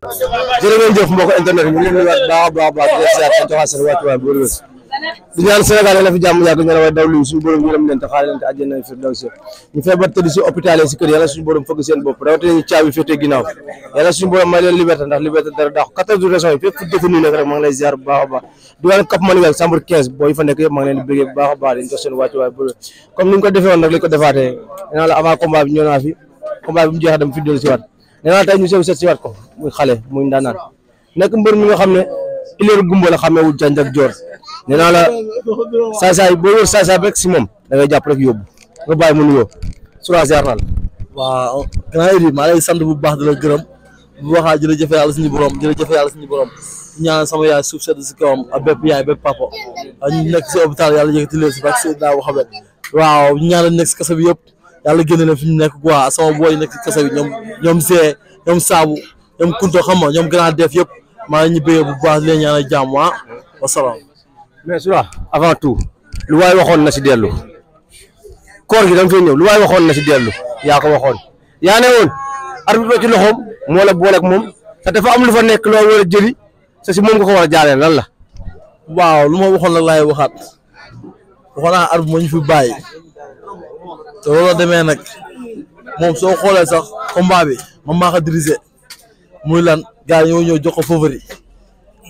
jërë ngeen jëf mbokk internet ñu leen nuyuwaat baax a baax di leen ziar di joxaat seen wàccuwaay bu wér di ñaan Sénégal la fi jàmm yàgg ñu way daw lu suñu borom ñu leen te xaar leen te àjjana fi daw si ñu feebar tëdd si hôpital yi si kër yàlla suñu borom fëgg seen bopp rawatina ñu caabi féete ginnaaw yàlla suñu borom may leen liberté ndax liberté dara daax 14 régions yi fépp fu détenu nekk rek maa ngi lay ziar bu baax a baax di wàllu Cap Manuel Sambour 15 booy fa nekk yëpp maa ngi leen di bëggee bu baax a baax di jox seen wàccuwaay bu comme ni ñu ko defee woon nag lañ ko defaatee nee la avant combat bi ñëw naa fi combat bi mu jeexee dem fi dellu si waat nee naa tey ñu sew set si waat ko muy xale muy ndaanaan nekk mbër mi nga xam ne ileeru gumba la xameewul janj ak joor nee naa la saay-saay boo wër saay-saay rek si moom da ngay jàpp rek yóbbu nga bàyyi mu nuyoo Soura ziar naa la. waaw grand Idy maa lay sant bu baax di la gërëm bu waxaa jërëjëf yàlla suñu borom jërëjëf yàlla suñu borom ñaan sama yaay suuf sedd si kawam ak bépp yaay bépp papa ñu nekk si hôpital yàlla yëkkati leen si bak Seydina Mohamed waaw ñu ñaan nekk si kaso bi yëpp yàlla génne leen fi ñu nekk quoi sama booy nekk si kaso bi ñoom see ñoom saabu ñoom kunto xam nga ñoom grand def yëpp maa ngi ñu bëggee bu baax di leen ñaanal jàmm wa salaam. mais Soura avant tout lu waay waxoon na si dellu koor gi da nga fay ñëw lu waay waxoon na si dellu yaa ko waxoon yaa ne woon arbitre ci loxoom moo la boole ak moom te dafa am lu fa nekk loo war a jëli te si moom nga ko war a jaalee lan la. waaw lu ma waxoon nag laay waxaat waxoon naa arbitre moo ñu fi bàyyi te loolu demee nag moom soo xoolee sax combat bi man maa ko dirigé muy lan gars yi ñoo ñëw jox ko favori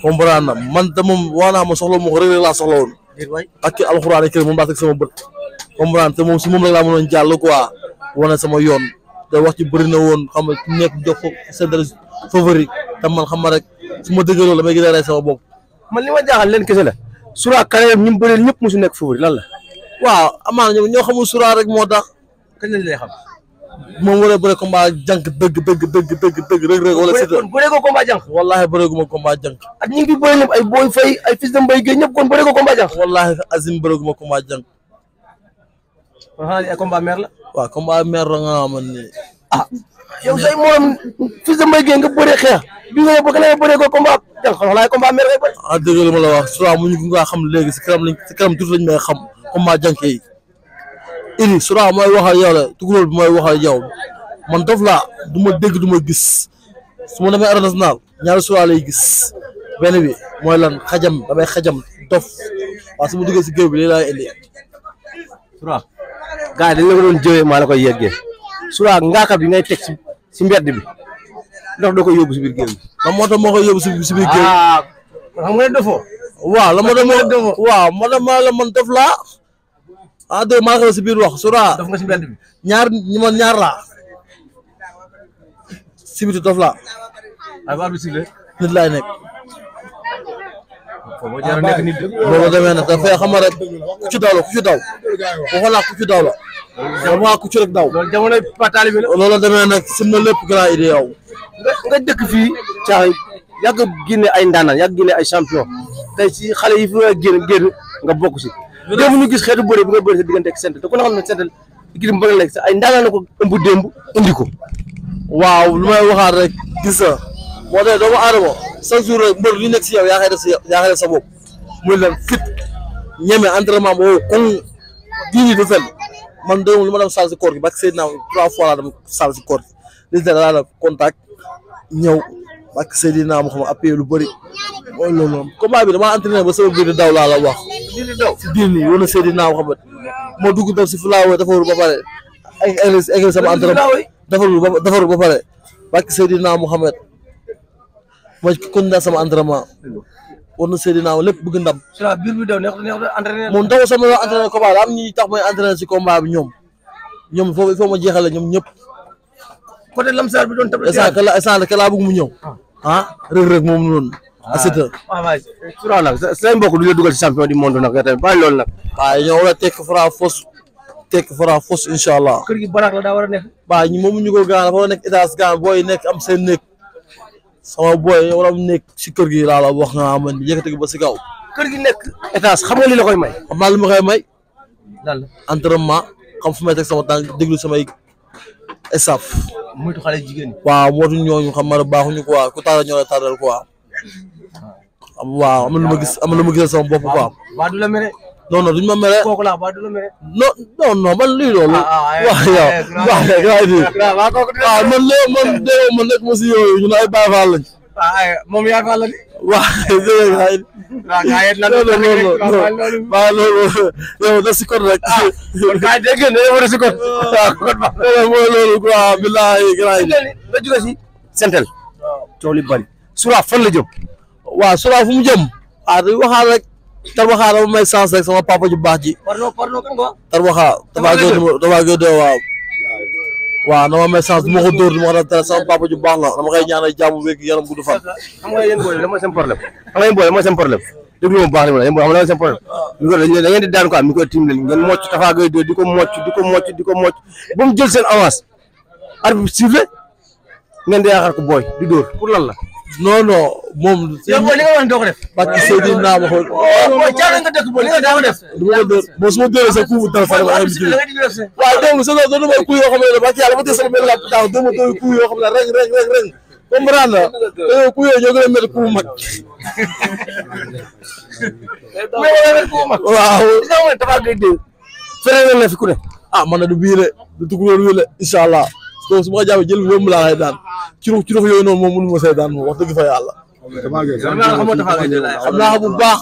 comprendre na man te moom wax naa ma soxla moo ko rek laa soxla woon ak alxuraan kër moom daa teg sama bët comprendre te moom si moom rek laa mënoon jàll quoi wane sama yoon te wax ci bëri na woon xam nga nekk jox ko séddale favori te man xam nga rek su ma dëggee loolu damay gën a rey sama bopp. man li ma jaaxal leen kese la Soura carrière ñi mu bëreel ñëpp mosu nekk favori lan la. waaw amaana ñoo xamul Soura rek moo tax. kañ lañ lay xam. moom war a bëre combat jànk dëgg rek wala si. kon bëree ko combat jànk. wallaahi bëree gu ma combat jànk. ak ñi ngi fi bëri ñëpp ay Boy Faye ay Fils de Mbaye Guèye ñëpp kon bëree ko combat jànk. wallaahi Azim bëree gu ma combat jànk. kon xanaa ay combat mer la. waaw combat mer la nga xamal ni. ah yow say morom Fils de Mbaye Guèye nga bëree xeex bi nga bëgg na bëree ko combat jànk xanaa ay combat mer ngay bëri. ah dëgg la ma la wax Soura mu ñu nga xam léegi si kanam tuuti lañ may xam combat jànk yi. Idy Soura mooy waxal yow la tukulóor bi mooy waxal yow man dof laa du ma dégg du ma gis su ma demee arène nationale ñaari Soura lay gis benn bi mooy lan xajam damay xajam dof waaw su ma duggee si géew bi lii laay indi. Soura gars yi dañ la ko doon jëwee maa la koy yeggee Soura ngaaka bi ngay teg si mbedd bi ndax doo koy yóbbu si biir géew bi. lan moo tax moo koy yóbbu si biir géew. xam nga ne defoo. waaw la ma dem waaw man dof laa. ah dégg maa ngi si biir wax Soura. dof nga si mbedd bi. ñaar laa. si biir dof laa. nit laay nekk. foofu jar nekk nit de. loolu demee nag dafay xam rek ku ci daw la waxoon naa ku ci daw la. vraiment ku ci rek daw. loolu jamono patali bi la. loolu demee nag sim na lépp grand Idy yow. nga dëkk fii caaxi yàgg génne ay ndaanaan yàgg génne ay champion tey si xale yi fi nga génn nga bokk si. démb ñu gis xeetu bëre bi nga bëri sa diggante ak Sentel te ku ne xam ne Sentel kii bi bëgg sa ay ndaanaan la ko ëmb démb indi ko. waaw lu may waxaat rek gis nga moo tax doomu aadama chaque jour rek mbër li nekk si yow yaa koy def sa bopp muy leen fit ñeme entraînement boobu comme diini du fen man de lu ma dem salle si koor gi ba Seydina 3 fois laa dem salle si koor gi li laa def contact ñëw ak Seydina moo xam appuyé lu bëri mooy loolu moom combat bi damaa entraîné ba sama biir di daw laa la wax. si biir nii wala Seydina moo xam moo dugg dem si fulaawe defaru ba pare egg sama entraînement defaru ba pare ak Seydina Mohamed mooy kon naa sama entraînement war na Seydina lépp bëgg ndam. Soura biir bi daw neex entraîné. moom daw sama entraîné combat am ñi tax mooy entraîné si combat bi ñoom foofu il faut ma jeexale ñoom ñëpp. côté Lamsar bi doon tableau. instant que laa bëgg mu ñëw. Reug moom noonu. waaw waaw Soura nag say mbokk du la dugal si champion du monde nag tamit bàyyi loolu nag. waaw ñoo war a tekk Fra Fos incha allah. kër gi baraak la daa war a nekk. waaw ñi moom ñu ko gaan dafa war a nekk étage gaan booy nekk am seen nekk sama booy war a nekk si kër gi laa la wax nga xam ne yëkkati ba si kaw. kër gi nekk étage xam nga li la koy may. xam naa li ma koy may. lan la entraînement xam fu may teg sama tànk déglu samay staff. moytu xale jigéen ñi. waaw mootu ñooñu xam nga baaxuñu quoi ku taal ñoo la tardal quoi. waaw am na lu ma gis sama bopp quoi. waa du la mere. non non duñ ma mere. kooku laa waa du la mere. non man lii loolu. waaw yow waaw man nekk ma si yooyu ñu ne ay Baay Faal lañ. moom yaakaar la ni. waaw yow da si kon rek. kon kaay dégg ngeen ne yow da si kon. mooy loolu quoi billahi grand yi. nga jóge si Sentel. coow li bari. Soura fan la jëm. waaw Soura fu mu jëm. di waxaat rek. Tarbaxa dama may chance rek sama papa ju baax ji. pardon kan nga. Tarbaxa damaa gën a waaw. waaw dama may chance du ma ko dóor du ma ko def dara sama papa ju baax la dama koy ñaanal jàmm wéeg yaram gudd fan. xam nga yéen booy la mooy seen problème. xam nga yéen booy la mooy seen problème. déglu ma baax li ma la yéen booy xam nga mooy seen problème. da ngeen di daan quoi mi koy tiim leen ngeen mocc Tapha Gueye di ko mocc ba mu jël seen avance. arbitre bi sifflé ngeen di yaakaar ko booy di dóor pour lan la. non moom. yow booy li nga wax doo ko def. parce que Seydou naa ma xool. booy caa nga dëkk booy li nga doo ko def. du ma ko dóor boo su ma dóoree sa coup dara fa la waaw donc sa doon may coup yoo xam ne parce que yàlla ba tey sama benn lapp daaw doo ma dóor coup yoo xam ne reng comprendre nga coup yooyu ñoo gën a métti coup mag. waaw. Tapha Gueye dégg feneen na fi ku ne. man na du bii de du tukulóor wi la incha allah parce que su ma ko jàppee jël bi yomb laa lay daan curux yooyu noonu moom mënu ma say daan moom wax dëgg fa yàlla. xam naa ko bu baax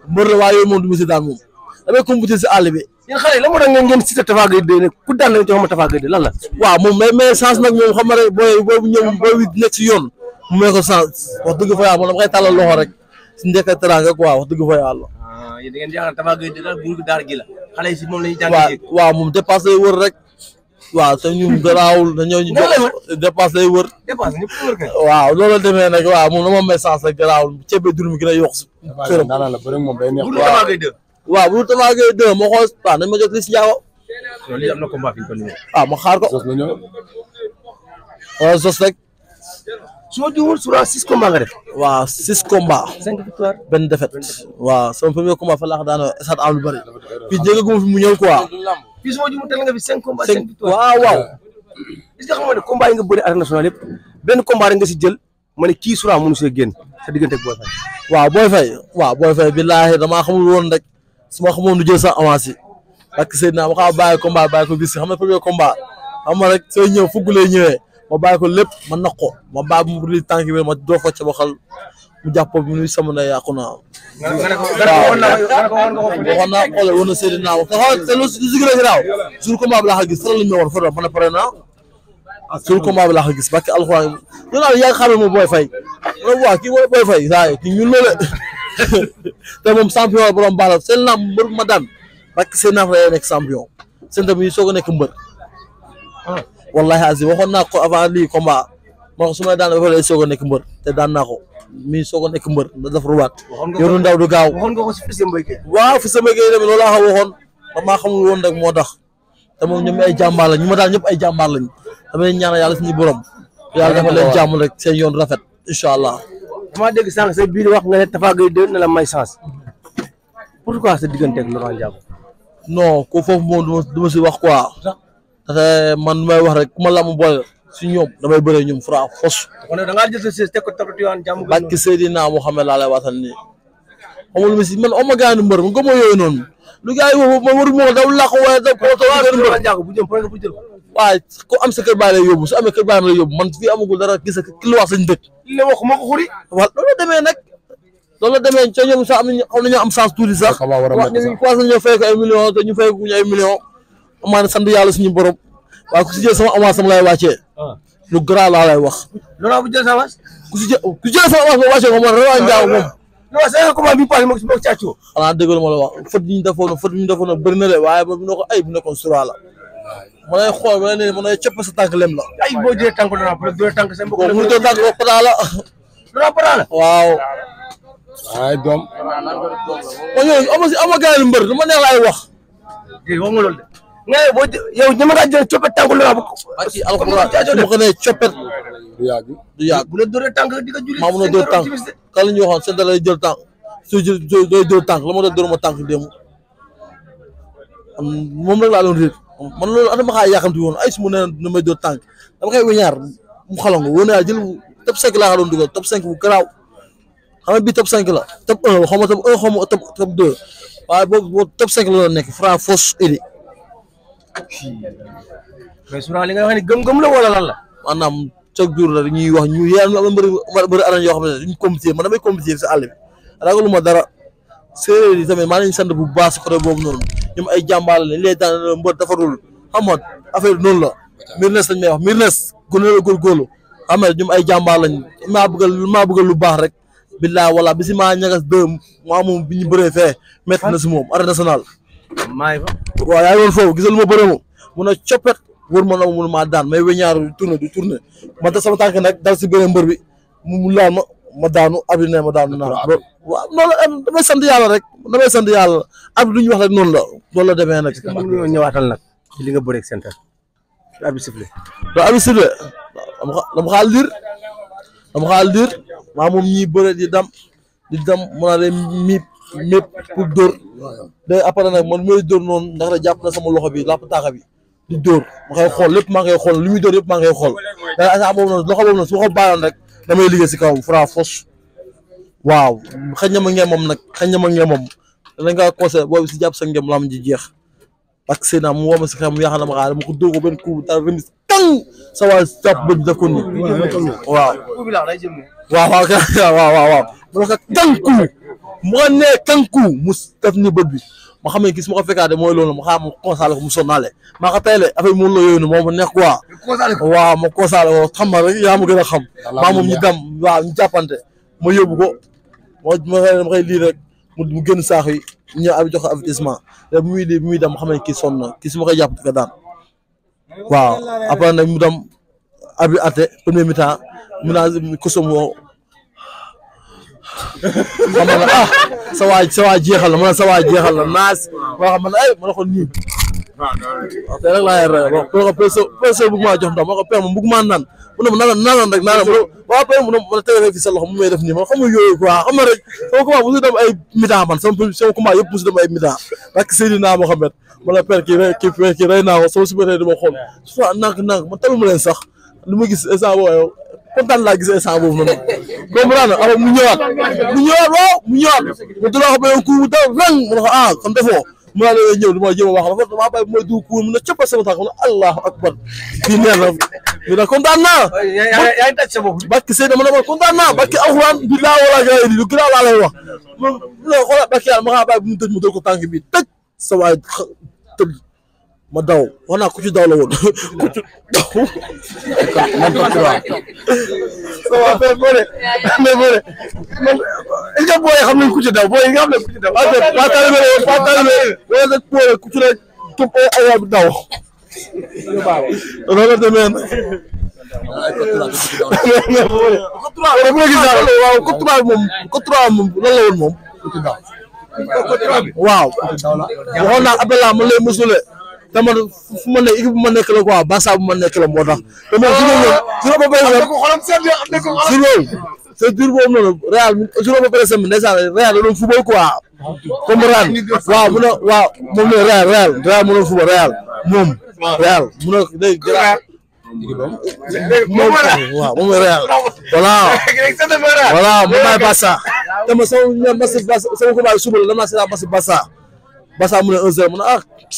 mbër la waaye yooyu moom du ma si daan moom damay compétir si àll bi. yéen xale yi la moo tax ngeen cité Tapha Gueye de ne ku daan la nga jox Tapha Gueye de lan la. waaw moom mais chance nag moom xam nga rek booy ñëw booy nekk si yoon mu may ko chance wax dëgg fa yàlla moom dama koy tàllal loxo rek si njëkk a teraanga quoi wax dëgg fa yàlla. yéen da ngeen jaaxal Tapha Gueye de daal buur daara gi la xale yi si moom la ñuy jàng. waaw moom dépasse lay wër rek. waaw te ñun garaawul dañoo ñu jox dépasse lay wër. waaw loolu la demee nag waaw moom dama may chance rek garaawul ceeb bi dund mi gën a yokk si këram. waaw bu dul Tapha Gueye 2 ma xool waaw nañ ma jot li si jaaw. lii am na combat fi ñu ko nii. ma xaar ko. wala sos rek. su ma juumul Soura 6 combats nga def. waaw 6 combats. 5 victoires benn défaite. waaw sama premier combat fa laa ko daanoo esat am lu bëri. fii jéegaguma fi mu ñëw quoi. fii su ma juumul teel nga fi 5 combats 5 victoires. waaw. est-ce que xam nga ne combat yi nga bëri arène nationale yëpp benn combat rek nga si jël ma ne kii Soura mënu see génn sa diggante ak Boy Faye. waaw Boy Faye billaahi damaa xamul woon rek su ma xamoon du jël sa avance yi parce que Seydina ma xaw a bàyyi combat bàyyi ko bis xam nga premier combat xam nga rek sooy ñëw fugg lay ñëwee ma bàyyi ko lépp ma naq ko ma bàyyi mu li tànk bi ma doo ko ca baxal mu jàpp mu nuy sama ne yàqu naa. waxoon naa xoolal woon na Seydina ma te lu si gën a garaaw sur combat bi laa ko gis faral lañ ma war fa ne pare naa sur combat bi laa ko gis parce que alxuraan ñu naan yaa ngi xamee moom Boy Faye waaw kii mooy Boy Faye saa kii ñun la te moom champion la borom baax la seen naam mbër ma daan parce que seen naam la nekk champion seen tam yi soog a nekk mbër wallahi asi waxoon naa ko avant lii combat ma ko su ma daan dafa lay soog a nekk mbër te daan naa ko mi soog a nekk mbër da def ruwaat yoru ndaw du gaaw waxoon nga ko si Fils de Mbaye Gueye waaw Fils de Mbaye Gueye loolu laa ko waxoon maa xamul woon rek moo tax te moom ñoom ay jàmbaar lañ ñu ma daal ñëpp ay jàmbaar lañ dama leen ñaanal yàlla suñu borom yàlla dafa leen jàmm rek seen yoon rafet incha allah. dama dégg sànq sa biir wax nga ne Tapha Gueye 2 na la may chance pourquoi sa diggante ak Laurent Ndiago. non ko foofu moom du ma si wax quoi ndaxte man may wax rek ku ma lam boole si ñoom damay bëree ñoom fra fos. kon da ngaa jël sa siis teg ko tapati yoon jàmm. barke Seydina Muhammad laa lay waatal nii xamul ma si man oma gaanu mbër man gëmoo yooyu noonu lu gars yi woo ma waru moo daw làq waaye da ko Laurent Ndiago bu jëm pour nga jël ko. waaye ku am sa kër baay lay yóbbu su amee kër baay lay yóbbu man fii amagul dara gis nga ki lu wax sañ dëkk. li wax moo ko xuri. waaw loolu la demee nag loolu la demee ca ñoom sax am nañoo am chance tuuti sax. waaw ñu commencé nañoo fay ko ay millions te ñu fay ko ñu ay millions. amaana sant yàlla suñu borom waaye ku si jël sama avance sama lay wàccee. lu grand laa lay wax. Laurent bu jël sa avance. ku jël sama avance ma wàccee ko man Laurent Ndiago moom. non c'est comment bi passé moom si moom càccoo. xanaa déglu ma la wax faute yi ñu defoon bëri na de waaye bu nekkoon ay bu nekkoon Soura la. ma lay xool ma ne ma lay copp sa tànk lem la. ay boo jëlee tànk Laurent peut être doo tànk seen mbokk. mu doon tànk ko pata la. Laurent pata la. waaw. ay doom. ma ñëw ama gars yi mbër lu ma neex laay wax. dégg wax nga loolu de. nga ne boo yow ñama ngaa jël coppet tànk Laurent bu ko. ci alxuraan su ma ko nee coppet. du yàgg. du yàgg bu la dóoree tànk di ko julli. maa mun a dóor tànk kan la ñuy waxoon seen dalay jël tànk su jël doy dóor tànk la ma doon dóor ma tànk démb moom rek laa doon réer man loolu dama xaa yàqamti woon ay su ma nee na may dóor tànk dama koy weñaar mu xalango woon naa jël top 5 laa ko doon dugal top 5 bu garaaw xam nga bii top 5 la top 1 xaw ma top 1 xaw ma top 2 waaye boobu top 5 la doon nekk Fra Fos Edi. mais Soura li nga wax ni gëm-gëm la wala lan la. maanaam chaque jour la ñuy wax ñu yéen am bëri arène yoo xam ne duñ compétir man damay compétir si àll bi ragaluma dara séeréer yi tamit maa ngi sant bu baax si côté boobu noonu ñoom ay jàmbaar lañ lay daan mbër defarul xam nga affaire bi noonu la Mirnes lañ may wax Mirnes gën a góorgóorlu xam nga ñoom ay jàmbaar lañ maa bëgg lu baax rek billaay wala bi si maa ñagas deux maa moom bi ñu bëree fee métti na si moom arène nationale maa ngi fa waaw yaa ngi woon foofu gisal ma bëree moom mun a coppet wër ma na ma mun maa daan may weñaaru du tourné ma da sama tànk nag dal si beneen mbër bi mu laal ma daanu abi ne ma daanu naa waaw noonu la damay sant yàlla rek damay sant yàlla abi lu ñu wax rek noonu la loolu la demee nag ñu ñëwaatal nag ci li nga bëreeg Sentel abi sifflé abi sifflé dama xaal diir maa moom ñii bëre di dam mën a de mépp pour dóor day après nag man mooy dóor noonu ndax da jàpp na sama loxo bi làpp taaxa bi di dóor ma koy xool lépp maa ngi koy xool li muy dóor yëpp maa ngi koy xool da asa boobu noonu loxo boobu noonu su ma ko bàyyoon rek damay liggéey si kawam fra fos waaw xëy na ma ngeemam nag dañ nga conseil boobu si jàpp sa ngem lam ji jeex ak Seydina mu woo ma si xam mu yaakaar na ma xaar ma ko dóor ko benn coup ta remis tang sa waa jàpp bët bi def ko nii waaw waaw mu ne ko tànku mu ko nee tànku mu def ni bët bi ma xam ne gis ma ko fekkaate mooy loolu ma xam ma constaté ko mu sonnaale maa ko tayle affaire bi moom la yooyu moom ma nekk quoi waaw ma constaté ko xam ma rek yaa ma gën a xam maa moom ñu dem waaw ñu jàppante ma yóbbu ko ma koy lii rek mu génn saax yi ñëw abi jox ko avertissement te bu muy dem ma xam ne kii sonn na kii su ma koy jàpp ka daan waaw après nag mu dem abi atte premier mi-temps mu naa kosom woo xam nga sa waa jeexal la ma ne sa waa jeexal la naas moo xam ne ay ma ne ko nii waaw tey rek laa yer rek ko personne bëgg maa jox ndax ma ko père moom bëgg maa naan mu ne ma naan rek naan waaw père mu ne ma tege fi sa loxo mu may def nii man xam nga yooyu quoi xam nga rek sama combat musu dem ay mi-temps man sama combat yëpp musu dem ay mi-temps ak Seydina Mohamed ma la père kii rey naa ko sama supérieur dama xool su nank man tamit ma leen sax li ma gis instant boobu kontaan laa gis instant boobu noonu comprendre nga mu ñëwaat waaw mu ñëwaat ma dulaa ko beneen coup daw rang mu ne ko kon defoo mu naa leen ñëw dama jéem a wax damaa bàyyi bu may dugg coup mu ne cëppal sama tànk mu ne allahu akbar kii neex na ñu ne kontaan naa yaa ngi tàcc sa bopp barke Seydou ma ne ma kontaan naa barke alxuraan bi laa wala gaa yi lu gënaaw laa lay wax mu ne xoolal barke yàlla ma xaa bàyyi bu mu tëj mu dal ko tànk bi tëj sa waay tëj ma daw wax naa ku ci daw la woon ku ci daw man ko ci waaw ça va faire bëre mais bëre man est-ce que booy xam nañ ku ci daw booy nga xam ne ku ci daw wala boole ku ci la topp ay bi daw loolu demee na waaw ko trois moom lan la woon moom waaw waxoon naa Abdallah man lay musule te man fu ma nekk équipe bu ma nekk la quoi Barça bu ma nekk la moo tax te moom su ba bëri c'est dur boobu noonu Real su ba bëri semaine ndeysaan Real da doon football quoi comprendre waaw mu ne waaw moom ne Real mu doon football Real moom Real mu ne day moom waaw moom Real voilà moom maay Barça te ma sama combat suba la dama seetaan Barça mu ne 1-0 mu ne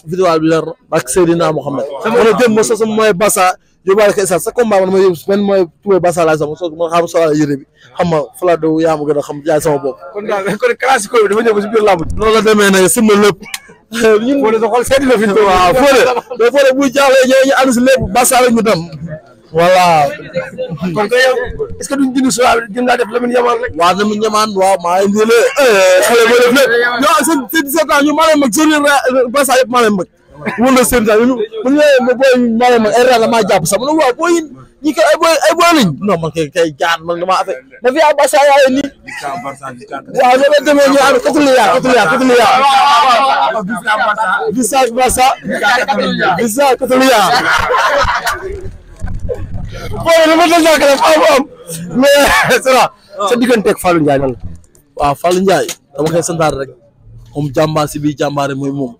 vidéo bi leer ak Seydina Mohamed ma ne dem ma sos mooy Barça yóbbaale ko sa combat man ma yóbbu benn mooy tuwee Barça laay sama sos ma xam solo yére bi xam nga fala do yaa ma gën a xam jaay sama bopp kon classico bi dafa ñëw ba si biir lamb loolu la demee nag sim na lépp ñun foo de sa xol seeti na fi waaw foo de buy jaaxlee ñoo ñu ànd si lépp Barça rek ñu dem voilà kon kay yow est-ce que duñ dindi soo jëm naa def Lamine Yamal rek waaw Lamine Yamal waaw maa ngi indi xale boo def lépp ñoo seen 17 ans ñu maa leen mag seen Barça yëpp maa leen mag wóor na seen temps bu ñu booy maa leen mag ay Real maa jàpp sax ma ne waaw booy ñi kay ay booy lañ non man kay jaar man dama affaire ma fi Barça yaay nii waaw ñoo leen demee ñu am Katuliya Visa Katuliya booy dama doon ñàkk rek am mais c'est ça sa digganteeg Fallou Ndiaye nan la waaw Fallou Ndiaye dama koy santaat rek moom jàmbaar si biir jàmbaare mooy moom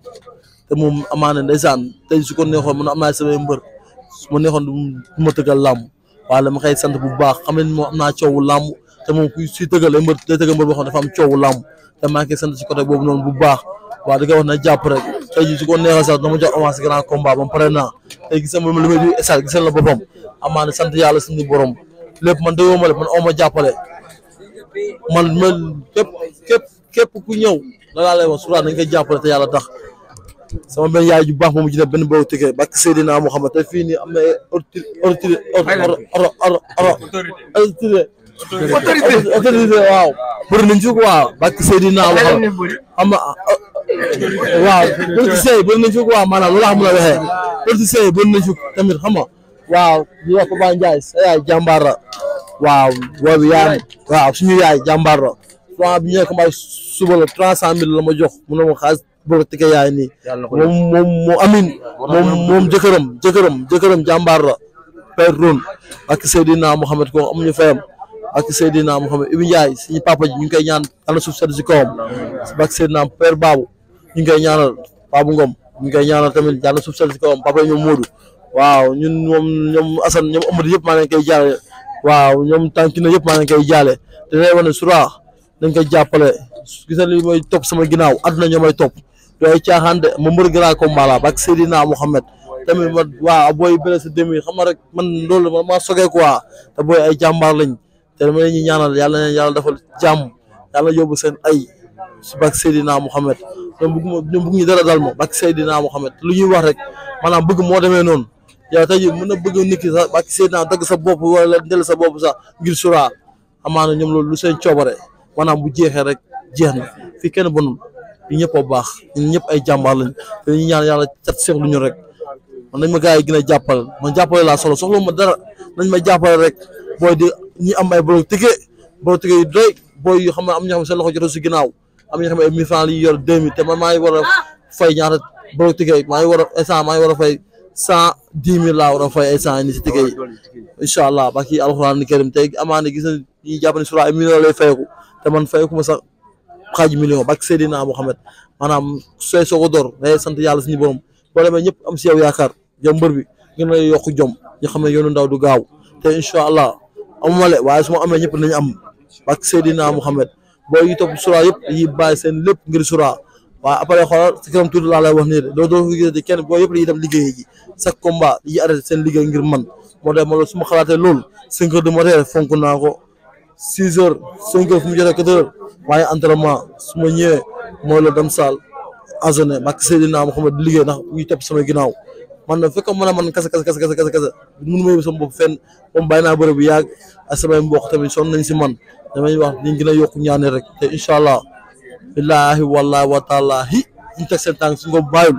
te moom amaana ndeysaan tey su ko neexoon man am naa samay mbër su ma neexoon du ma tëggal làmb waaye dama koy sant bu baax xam ne moom am naa coowu làmb te moom ku suy tëggal ay mbër day tëggal mbër boo xam ne dafa am coowu làmb te maa ngi koy sant si côté boobu noonu bu baax waaw di koy wax na jàpp rek tey jii su ko neexee sax dama jox avance grand combat ba pare naa tey gis nga li may di esal gisal la boppam amaana sant yàlla suñu borom lépp man déggoo ma man oo ma jàppale man képp ku ñëw la laa lay wax Soura nañ koy jàppale te yàlla tax sama benn yaay ju baax moom ji ne benn boobu tëkkee bakk Seydina Mouhamed te fii nii am na autorité waaw bëri nañ fi quoi bakk Seydina Mouhamed xam nga waaw politiciens yi bëri nañ fi quoi maanaam loolu la xam la waxee politiciens yi bëri nañ fi tamit xam nga waaw di wax Papa Ndiaye sa yaay jàmbaar la waaw boobu yaay waaw suñu yaay jàmbaar la franc bi ñëwee combat suba la 300 000 la ma jox mu ne ma xaalis boo tike yaay nii moom amin moom jëkkëram jàmbaar la Père Ron ak Seydina Mouhamed ko amuñu fayam ak Seydina Mouhamed Ibi Ndiaye suñu papa ji ñu ngi koy ñaan yàlla suuf sedd si kawam ak Seydina Père Babou ñu ngi koy ñaanal Babou Ngom ñu ngi koy ñaanal tamit yàlla suuf sedd si kawam papa ñoom Modou waaw ñun moom ñoom Assane ñoom Amadou yëpp maa leen koy jaale waaw ñoom Tankina yëpp maa leen koy jaale te day wane Soura dañ koy jàppale gis nga li mooy topp sama ginnaaw àdduna ñoo may topp doy caaxaan de ma mbër grand combat la ak Seydina Mouhamed tamit man waaw booy bëre sa demi xam nga rek man loolu ma sogee quoi te booy ay jàmbaar lañ te dama leen ñuy ñaanal yàlla na yàlla defal jàmm yàlla yóbbu seen ay ak Seydina Mouhamed ñoom bëgg ñu dara dal ma ak Seydina Mouhamed lu ñuy wax rek maanaam bëgg moo demee noonu yow tey jii mën na bëgg nit ki sax ak Seydina dagg sa bopp wala ndel sa bopp sax ngir Soura amaana ñoom loolu lu seen coobare maanaam bu jeexee rek jeex na fii kenn bonul ñu ñëpp a baax ñun ñëpp ay jàmbaar lañ te ñu ñaan yàlla cat seexlu ñu rek man nañ ma gars yi gën a jàppale man jàppale laa solo soxla ma dara nañ ma jàppale rek booy di ñi am ay bolo tike yu doy booy yu xam ne am ñoo xam seen loxo joto si ginnaaw am ñoo xam ne ay 1000 francs yi yor 2000 te man maa ngi war a fay ñaata bolo tike maa ngi war a fay 110 000 laa war a fay instant ni si tike yi incha allah ba kii alxuraan ni karim tey amaana gis na ñuy jàpp ne Soura ay million lay fayeku te man fayeku ma sax xaaj million bak Seydina Mouhamed maanaam sooy soo ko door day sant yàlla suñu borom boo demee ñëpp am si yow yaakaar yow mbër bi gën a yokk jom ñu xam ne yoonu ndaw du gaaw te incha allah amuma le waaye su ma amee ñëpp nañu am bak Seydina Mouhamed boo yi topp Soura yëpp yi bàyyi seen lépp ngir Soura waaye après xoolal si kanam tuuti laa lay wax nii de doo fi gisati kenn boo yëpp dañuy dem liggéey ji chaque combat yi arrêté seen liggéey ngir man moo tax ma loolu su ma xalaatee loolu 5 heures du matin fonk naa ko 6 heures 5 heures fu mu jotee 4 heures waaye entraînement su ma ñëwee mooy la dem saal azone bak Seydina Mouhamed di liggéey ndax ñuy topp sama ginnaaw man na fekk mën a man kase mënu ma yóbbu sama bopp fenn moom bàyyi naa bëre bu yàgg ak samay mbokk tamit sonn nañ si man damay wax ñu gën a yokku ñaane rek te incha allah billaahi wallaahi wa taalaahi ñu teg seen tànk suñu ko bàyyul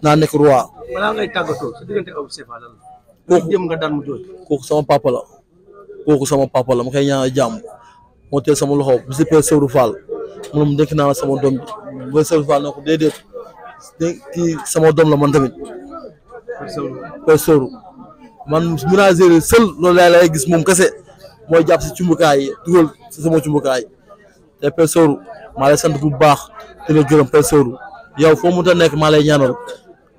naa nekk roi. balaa ngay tàggatoo sa diggante ak Sefa lan la. jëm nga daan mu jooy. kooku sama papa la ma koy ñaanal jàmm moo teel sama loxo bu si Père Sewru Fall moom dénk naa la sama doom bi Père Sewru Fall ne ko déedéet kii sama doom la man tamit. Père Sewru man ménagère seul loolu lay gis moom kese mooy jàpp si cumbukaay yi dugal si sama cumbukaay te Père Sewru maa lay sant bu baax te la gërëm Père Sewru yow foo mu ta nekk maa lay ñaanal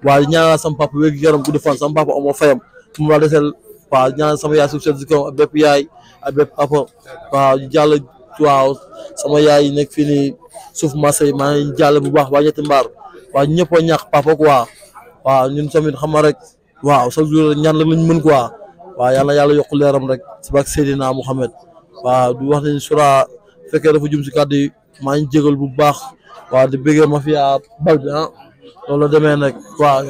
waaye ñaanal sama papa wér gu yaram gudd fan sama papa amoo fayam mu la desel waaw ñaanal sama yaay suuf si kaw ak bépp yaay ak bépp papa waaw jàll waaw sama yaay yi nekk fii nii suuf marché yi maa ngi jàll bu baax waa ñetti mbaar waaw ñëpp a ñàkk papa quoi waaw ñun tamit xam nga rek waaw chaque jour ñaan la lañ mën quoi waaw yàlla yàlla yokk leeram rek si bak Seydina Mouhamed waaw du wax ne Soura fekkee dafa jum si kàddu yi maa ngi jégal bu baax waaw di bëggee mafia bal bi loolu la demee nag waaw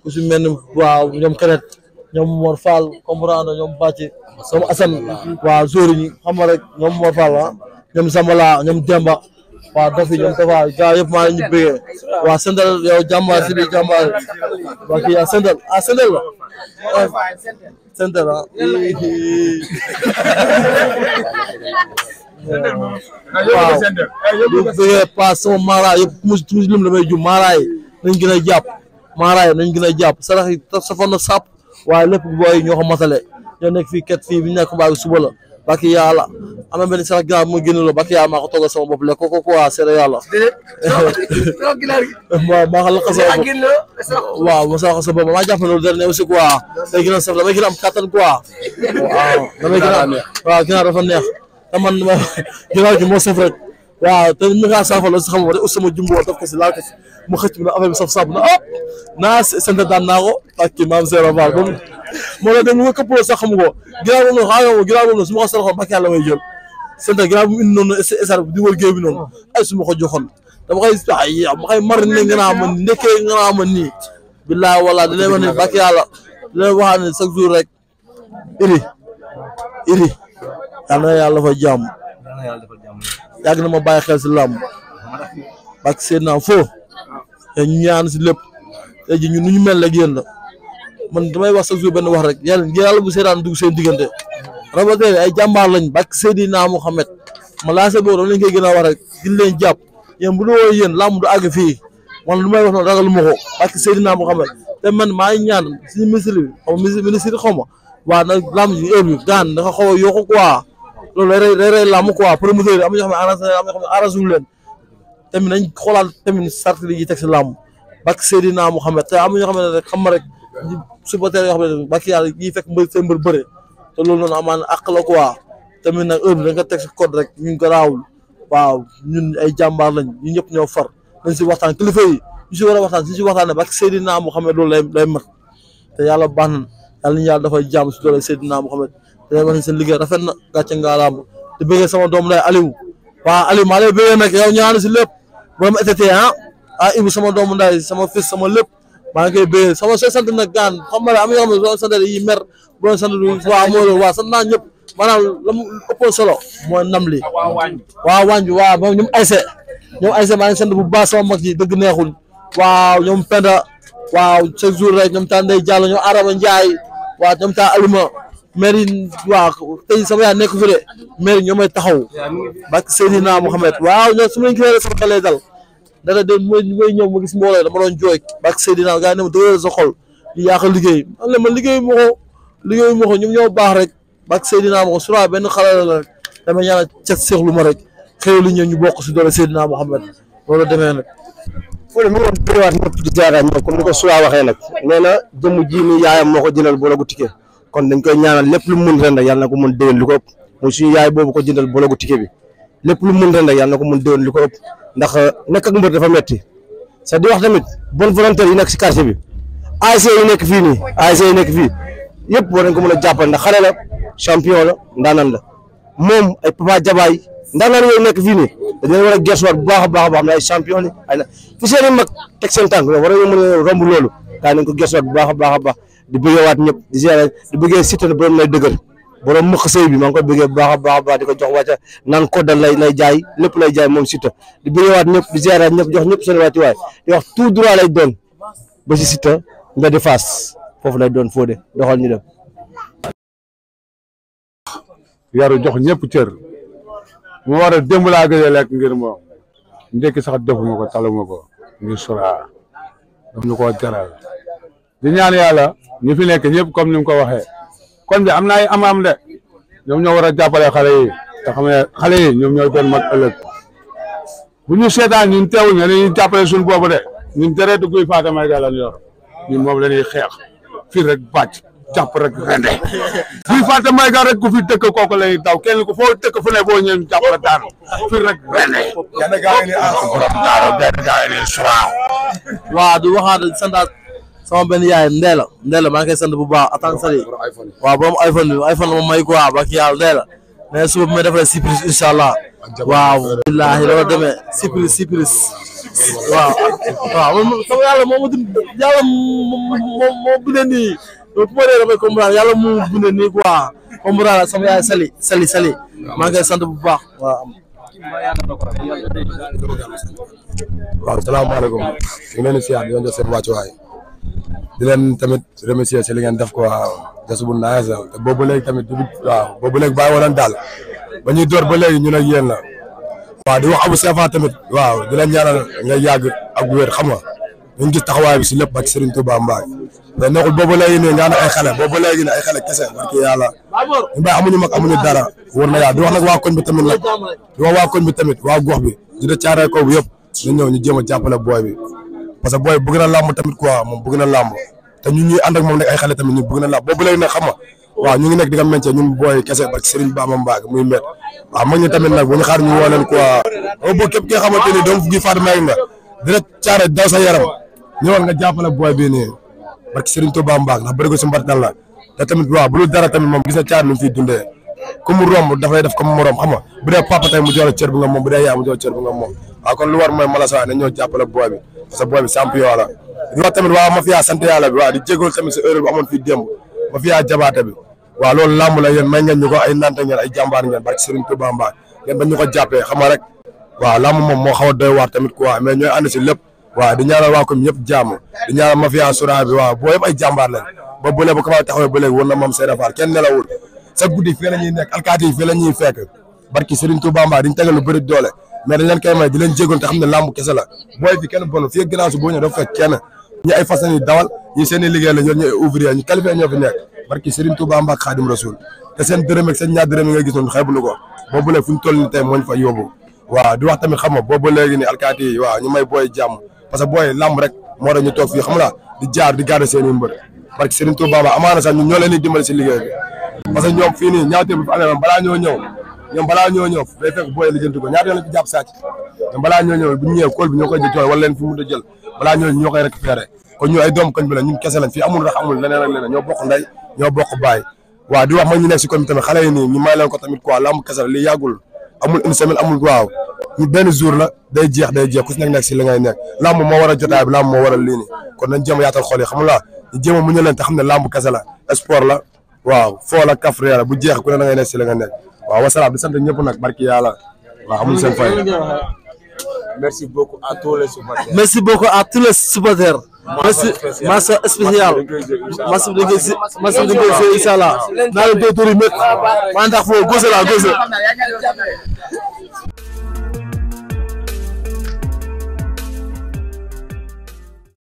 ku si mel ni waaw ñoom Kenet ñoom Mor Fall comprendre ñoom Bàcci ñoom Assane waaw zori ñi xam nga rek ñoom Mor Fall ñoom Sambala ñoom Demba waaw dofi ñoom Tafa gaa yëpp maa ngi ñu bëggee waaw Sendal yow jàmbaar si biir jàmbaar waa kii Sendal Sendal la Sendal waaw bu bëggee paas sama maaraay yëpp ku mu lim damay jum maaraay nañ gën a jàpp nañ gën a jàpp sarax yi safoon na sàpp waaye lépp booy ñoo ko matale ñoo nekk fii ket fii bi ñu nekk mbaa suba la baki yàlla am na benn sarax ginaar bu ma génn la baki yàlla maa ko toggal sama bopp lekk ko quoi seede yàlla maa ko lakk sama bopp waaw ma sarax sa bopp maa jàpp ne loolu dara ne aussi quoi day gën a saf damay gën a am kattan quoi waaw damay gën a waaw ginaar dafa neex te man ginaar gi moo saf rek waaw te mi ngaa saafara la si xam nga sama jumbo daf ko si laal ko si mu xëcc bi na affaire bi saf na naa sant daan naa ko ak kii maam Seydou Fall moom moo la dem lu nga këppoo sax xamu ko ginnaaw boobu noonu ginnaaw boobu noonu su ma ko saraxoon bakk yàlla may jël sant ginnaaw bu mu indi noonu esar bi di wër géew bi noonu ay su ma ko joxoon dama koy ma koy marine nga naa ma ndekkee nga naa ma nii billaay wala di leen wax ne bakk yàlla di leen waxaat ne chaque jour rek iri yal na yàlla dafa jàmm yàgg na ma bàyyi xel si làmb bak seen naa foo te ñu ñaan si lépp tey ji ñun nu ñu mel rek yéen la man damay wax chaque jour benn wax rek yàlla bu seetaan dugg seen diggante rawatina ay jàmbaar lañ bak Seydina Mohamed ma lancé boobu dama leen koy gën a wax rek gën leen jàpp yéen bu doo woo yéen làmb du àgg fii man lu may wax noonu ragal ma ko bak Seydina Mohamed te man maa ngi ñaan suñu ministre bi xaw ma ministre xaw ma waaw nag làmb ji heure bi gaan dafa xaw a yokku quoi loolu day rey làmb quoi promoteur yi am na ñoo xam ne am na ñoo xam ne arrangé wu leen tamit nañ xoolaat tamit sart yi teg si làmb bak Seydina Mohamed te am na ñoo xam ne rek xam ma rek supporter yoo xam ne bak yàlla yi fekk mbër seen mbër bëre te loolu noonu amaan àq la quoi tamit nag heure bi da nga teg si code rek ñu ko raawul waaw ñun ay jàmbaar lañ ñu ñëpp ñoo far nañ si waxtaan kilifa yi ñu si war a waxtaan si waxtaan ne bak Seydina Mohamed loolu lay mat te yàlla baax na yàlla ñu yàlla dafay jàmm si doole Seydina Mohamed te wax ne seen liggéey rafet na gàcce ngaalaam di bëggee sama doom lay Aliou waaw Aliou maa lay bëggee nag yow ñaanu si lépp borom été Ibu sama doomu nday sama fils sama lépp maa ngi koy bëggee sama sooy sant nag gaan xam nga am na yoo xam ne soo sant yi mer boo sant waaw moo loolu waaw sant naa ñëpp maanaam la mu ëppoon solo mooy ndam li waaw waañ bi waaw moom ñoom Aïssé maa ngi sant bu baax sama mag yi dëgg neexul waaw ñoom Penda waaw chaque jour rek ñoom taa Ndeye Diallo ñoom Arama Ndiaye waaw ñoom taa Alima maire yi waaw tey sama yaay nekk fi de maire yi ñoo may taxaw bak Seydina Mohamed waaw ñoom su ma leen gisee sama xel lay dal dara de mooy ñëw ma gis mbooloo dama doon jooy bak Seydina gars yi ne ma dëgëral sa xol di yàq liggéey man liggéey ma ko ñoom ñoo baax rek bak Seydina ma ko sura benn xale la rek dama ñaanal cet seexlu ma rek xëy lu ñëw ñu bokk si doole Seydina Mohamed loolu demee nag fole mi woon bëriwaat ñëpp di jaara ñëw comme ni ko sura waxee nag nee na jëmm ji ni yaayam moo ko jëndal bologu ticket kon dañ koy ñaanal lépp lu mu mën ren rek yàlla na ko mën déwén lu ko ëpp mooy suñu yaay boobu ko jëndal bologu ticket bi lépp lu mu mën ren rek yàlla na ko mën déwén lu ko ëpp ndax nekk ak mbër dafa metti sa di wax tamit bonne volonté yi nekk si quartier bi ASC yi nekk fii nii ASC yi nekk fii yëpp war nañ ko mën a jàppal ndax xale la champion la ndaanaan la moom ay Papa Jabaay ndaanaan yooyu nekk fii nii dañu war a gesuwaat bu baax a baax am na ay champion ni ay na fi seen i mag teg seen tànk war nañu mën a romb loolu kaa nañ ko gesuwaat bu baax a baax di bëggeewaat ñëpp di ziare di bëggee Siteu borom lay dëgër borom mëq sëy bi maa ngi koy bëggee bu baax a baax di ko jox wàcca naan koddal lay jaay lépp lay jaay moom Siteu di bëggeewaat ñëpp di ziare ñëpp jox ñëpp seen wàcci waay di wax tout droit lay doon ba si Siteu mbedd Fass foofu lay doon Fodé doxal ñu dem yaru jox ñëpp cër mu war a démb laa gëj a lekk ngir moom ndekki sax defuma ko taluma ko ngir sura daf ñu koo teral di ñaan yàlla ñu fi nekk ñëpp comme ni mu ko waxee kon bi am na ay am de ñoom ñoo war a jàppale xale yi te xam ne xale yi ñoom ñooy doon mag ëllëg bu ñu seetaan ñun teewuñ nga dañuy jàppale suñu boobu de ñun deretu guy Faata Mayga lañ yor ñun moom la ñuy xeex fii rek bàcc jàpp rek rende guy Faata Mayga rek ku fi dëkk kooku lay daw kenn ku foo dëkk fu ne boo ñëwee jàpp la daan fii rek rende yenn gaa yi ni borom daaro benn gaa yi ni suraaw waaw di waxaat santaat sama benn yaay Ndéla maa ngi koy sant bu baax attends sali waaw borom iPhone la ma may quoi ba ki yàlla Ndéla mais suba bi may defee surprise incha allah waaw billaahi loolu demee surprise waaw sama yàlla moo ma dund yàlla moo bindee nii bu ma dee damay comprendre yàlla mu bindee nii quoi comprendre sama yaay sali maa ngi koy sant bu baax waaw waaw salaamaaleykum ñu ngi leen di siyaar di leen jox seen wàccuwaay di leen tamit remercier si li ngeen def quoi jasu bu naaj la te boobu ba léegi tamit waaw boobu ba léegi bàyyi woon daal ba ñuy door ba léegi ñun ak yéen la waaw di wax Abou Sefa tamit waaw di leen ñaanal nga yàgg ak wér xam nga ñu gis taxawaay bi si lépp ak Serigne Touba Mbaye mais nekkul boobu léegi nii nga ne ay xale boobu léegi nii ay xale kese barki yàlla ñu bàyyi amuñu mag amuñu dara wóor na yàlla di wax nag waa koñ bi tamit nag di wax waa koñ bi tamit waa gox bi di da caaree kaw bi yëpp ñu ñëw ñu jéem a jàppale booy bi parce que booy bëgg na làmb tamit quoi moom bëgg na làmb te ñun ñuy ànd ak moom nag ay xale tamit ñu bëgg na làmb boobu léegi nag xam nga waaw ñu ngi nekk di ko meññee ñun booy kese barke Serigne Bamba Mbacke muy met waaw mag ñi tamit nag bu ñu xaar ñu woo leen quoi boo képp ki nga xamante ni doom gi Fatou Mbaye nga dina caare daw sa yaram ñëwal nga jàppale booy bii nii barke Serigne Touba Mbacke ndax bëri ko si mbartal la te tamit waaw bu dul dara tamit moom gis na caare nu mu fiy dundee ku mu romb dafay def comme morom xam nga bu dee papa tey mu jox la cër bi nga moom bu dee yaay mu jox cër bi nga moom waaw kon lu war mooy Malasawa nañ ñoo jàppale booy bi parce que booy bi champion la di wax tamit waaw mafia sant yàlla bi waaw di jégalu tamit si erreur bu amoon fii démb mafia jabaate bi waaw loolu làmb la yéen may ngeen ñu ko ay nante ngeen ay jàmbaar ngeen barke Serigne Touba Mbacke ngeen bañ ñu ko jàppee xam nga rek waaw làmb moom moo xaw a doy waar tamit quoi mais ñooy ànd si lépp waaw di ñaanal waa ko ñëpp jàmm di ñaanal mafia sura bi waaw boo yëpp ay jàmbaar lañ ba bu ne ba commencé taxawee ba léegi war na moom Seydou Fall kenn nelawul sa guddi fii la ñuy nekk alkaati yi fii la ñuy fekk barki Serigne Touba Mbacke diñ tegal lu bëri doole mais dañ leen koy may di leen jégoon te xam ne làmb kese la booy fi kenn bonu fii ginnaaw si boo ñëw dafa fekk kenn ñi ay façon yi dawal ñi seen i liggéey la ñoo ñu ay ouvrier ñu qualifié ñoo fi nekk barki Serigne Touba Mbacke Khadim Rasoul te seen dërëm ak seen ñaar dërëm yi nga gis noonu xeebulu ko boobu léegi fu ñu toll ni tey mooñ fa yóbbu waaw di wax tamit xam nga boobu léegi ni alkaati yi waaw ñu may booy jàmm parce que booy làmb rek moo tax ñu toog fii xam la di jaar di garder seen i mbër barki Serigne Touba Mbacke amaana sax ñun ñoo leen di dimbali si liggéey bi parce que ñoom fii nii ñaawte bi fi amee balaa ñoo ñëw ñoom balaa ñoo ñëw day fekk booy lijjanti ko ñaata yoon lañ fi jàpp sàcc ñoom balaa ñoo ñëw bu ñu ñëwee kóol bi ñoo koy jël wala leen fi mu jël balaa ñoo ñoo koy récupéré kon ñu ay doom koñ bi la ñun kese lañ fii amul rax amul leneen ak leneen ñoo bokk ndey ñoo bokk baay waaw di wax ma ñu nekk si koñ bi tamit xale yi nii ñu may leen ko tamit quoi lamb kese la li yàggul amul une semaine amul waaw ñu benn jour la day jeex ku si nekk si li ngay nekk lamb moo war a jotaay bi lamb moo waral lii nii kon nañ jéem a yaatal xol yi xam nga ñu jéem a muñu leen te xam ne lamb kese la sport la waaw foo la kaf la bu jeex ku ne da ngay nekk si li nga nekk waaw wasalaam di sant ñëpp nag barki yàlla waaw amul seen fay. Merci beaucoup à tous les supporters. Merci beaucoup à tous les supporters. Merci mention spéciale. Merci de incha allah naa leen doon tóori métti maa ndax foofu gose la gose